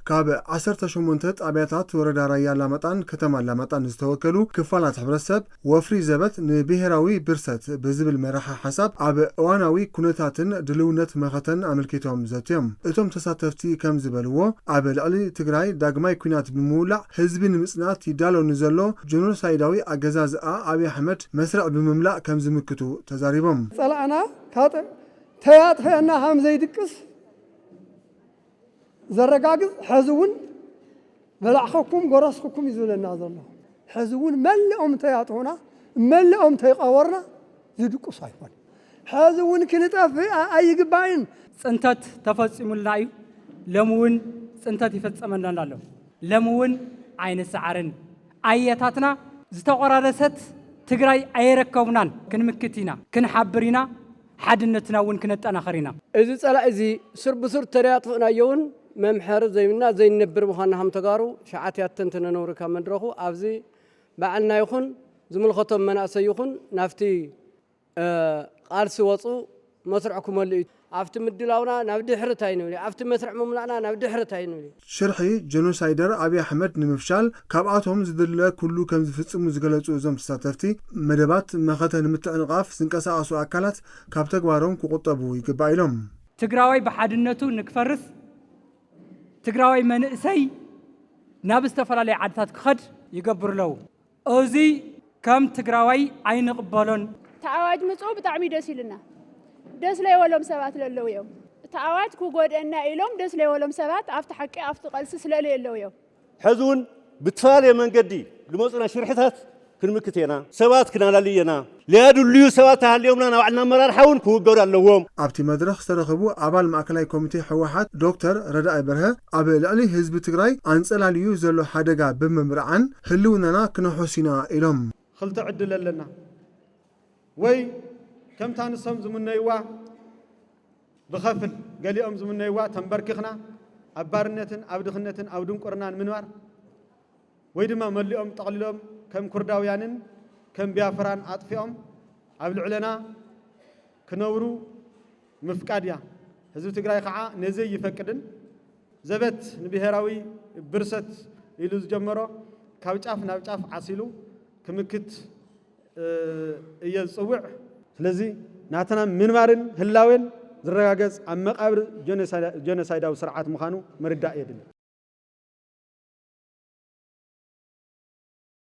ካብ ዓሰርተ ሸሞንተ ጣብያታት ወረዳ ራያ ኣላማጣን ከተማ ኣላማጣን ዝተወከሉ ክፋላት ሕብረተሰብ፣ ወፍሪ ዘበት ንብሄራዊ ብርሰት ብዝብል መራሒ ሓሳብ ኣብ እዋናዊ ኩነታትን ድልውነት መኸተን ኣመልኪቶም ዘትዮም። እቶም ተሳተፍቲ ከም ዝበልዎ፣ ኣብ ልዕሊ ትግራይ ዳግማይ ኲናት ብምውላዕ ህዝቢ ንምጽናት ይዳሎ ንዘሎ ጀኖሳይዳዊ ኣገዛዝኣ ኣብይ ኣሕመድ መስርዕ ብምምላእ ከም ዝምክቱ ተዛሪቦም። ጸላእና ካጠ-፣ ተያጥፈና ከም ዘይድቅስ ዘረጋግጽ፣ ሕዚ እውን በላዕኸኩም ጎረስኽኩም እዩ ዝብለና ዘሎ። ሕዚ እውን መሊኦም እንተያጥፉና፣ መሊኦም እንተይቀበርና ዝድቅሱ ኣይኮን። ሕዚ እውን ክንጠፍእ ኣ-፣ ኣይግባእን። ጽንተት ተፈጺሙልና እዩ። ሎሚ እውን ጽንተት ይፈጸመና ኣሎ። ሎሚ እውን ኣይንሰዓርን። ኣየታትና ዝተቆራረሰት ትግራይ ኣየረከቡናን። ክንምክት ኢና፣ ክንሓብር ኢና፣ ሓድነትና እውን ክነጠናኸር ኢና። እዚ ጸላኢ እዚ ስር ብስር ተደያጥፍእናዮ እውን መምሐሪ ዘይብልና ዘይንነብር ምዃንና ከም ተጋሩ ሸዓት ያተን ተነነውሪ ካብ መድረኹ ኣብዚ ባዕልና ይኹን ዝምልኸቶም መናእሰይ ይኹን ናብቲ፣ እ፣ ቃልሲ ወፁ መስርዕ ክመልእ እዩ። ኣብቲ ምድላውና ናብ ድሕርት ኣይንብል፣ ኣብቲ መስርዕ ምምላእና ናብ ድሕርት ኣይንብል። ሽርሒ ጀኖሳይደር ኣብይ ኣሕመድ ንምፍሻል ካብኣቶም ዝድለ ኩሉ ከም ዝፍጽሙ ዝገለጹ እዞም ተሳተፍቲ፣ መደባት መኸተ ንምትዕንቓፍ ዝንቀሳቐሱ ኣካላት ካብ ተግባሮም ክቑጠቡ ይግባእ ኢሎም። ትግራዋይ ብሓድነቱ ንክፈርስ፣ ትግራዋይ መንእሰይ ናብ ዝተፈላለዩ ዓድታት ክኸድ ይገብሩ ኣለዉ። እዚ ከም ትግራዋይ ኣይንቕበሎን። እቲ ኣዋጅ ምፅኡ ብጣዕሚ ደስ ኢሉና። ደስ ለይበሎም ሰባት ለለዉ እዮም። እቲ ኣዋጅ ክጎድአና ኢሎም ደስ ለይበሎም ሰባት ኣብቲ ሓቂ፣ ኣብቲ ቃልሲ ስለለየለዉ እዮም። ሕዚ እውን ብተፈላለየ መንገዲ ዝመፁና ሽርሕታት ክንምክት ኢና። ሰባት ክናላልይ ኢና። ለያድልዩ ሰባት ተሃልዮምና ናብ ባዕልና ኣመራርሓ እውን ክውገዱ ኣለዎም። ኣብቲ መድረኽ ዝተረኸቡ ኣባል ማእከላይ ኮሚቴ ህወሓት ዶክተር ረዳኢ በርሀ፣ ኣብ ልዕሊ ህዝቢ ትግራይ ኣንጸላልዩ ዘሎ ሓደጋ ብምምርዓን ህልውናና ክነሕስ ኢና ኢሎም። ክልተ ዕድል ኣለና። ወይ ከምታ ንሶም ዝምነይዋ ብኸፍል፣ ገሊኦም ዝምነይዋ ተንበርኪኽና ኣብ ባርነትን ኣብ ድኽነትን ኣብ ድንቁርናን ምንባር፣ ወይ ድማ መሊኦም ጠቕሊሎም ከም ኩርዳውያንን ከም ቢያፍራን ኣጥፊኦም ኣብ ልዕለና ክነብሩ ምፍቃድ እያ። ህዝቢ ትግራይ ከዓ ነዚ ይፈቅድን። ዘበት ንብሄራዊ ብርሰት ኢሉ ዝጀመሮ ካብ ጫፍ ናብ ጫፍ ዓሲሉ ክምክት፣ እ፣ እየ ዝፅውዕ። ስለዚ ናትና ምንባርን ህላዌን ዝረጋገፅ ኣብ መቃብር ጀኖሳይዳ-፣ ጀኖሳይዳዊ ስርዓት ምዃኑ ምርዳእ የድሊ።